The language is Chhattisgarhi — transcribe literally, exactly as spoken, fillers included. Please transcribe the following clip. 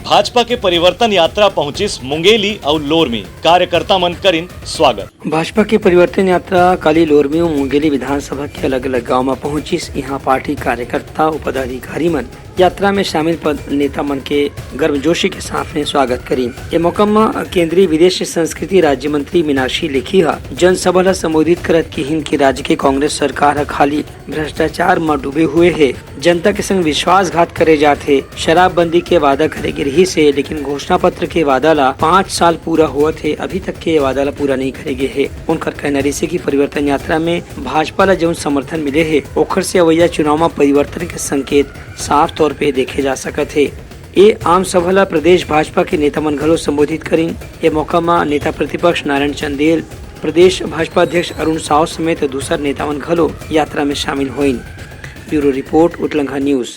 भाजपा के परिवर्तन यात्रा पहुंचिस मुंगेली अउ लोरमी, कार्यकर्ता मन करिन स्वागत। भाजपा के परिवर्तन यात्रा काली लोरमी अउ मुंगेली विधानसभा के अलग-अलग गांव म पहुंचिस। इहां पार्टी कार्यकर्ता अउ पदाधिकारी मन यात्रा में शामिल पद नेता मन के गर्मजोशी के साथ में स्वागत करिन। ए मौका म केंद्रीय विदेश संस्कृति राज्य मंत्री मीनाक्षी लेखी ह जनसभा ल संबोधित करत किहिन कि राज्य के कांग्रेस सरकार ह खाली भ्रष्टाचार म डूबे हुए हे, जनता के संग विश्वासघात करे जात हे, शराबबंदी के वादा करे गे रिहिस हे, लेकिन घोषणा पत्र के वादा ला पाँच साल पूरा होवत हे, अभी तक के वादा ला पूरा नहीं करे गे हे। उनकर कहना रिहिस हे कि परिवर्तन यात्रा में भाजपा ला जउन समर्थन मिले हे, ओखर से अवइया चुनाव म परिवर्तन के संकेत साफ तौर पे देखे जा सकत हे। ए आम सभा ला प्रदेश भाजपा के नेता मन घलो संबोधित करिन। ए मौका म नेता प्रतिपक्ष नारायण चंदेल, प्रदेश भाजपा अध्यक्ष अरुण साव समेत दूसर नेता मन घलो यात्रा में शामिल होइन। Bureau report, Utlangha news.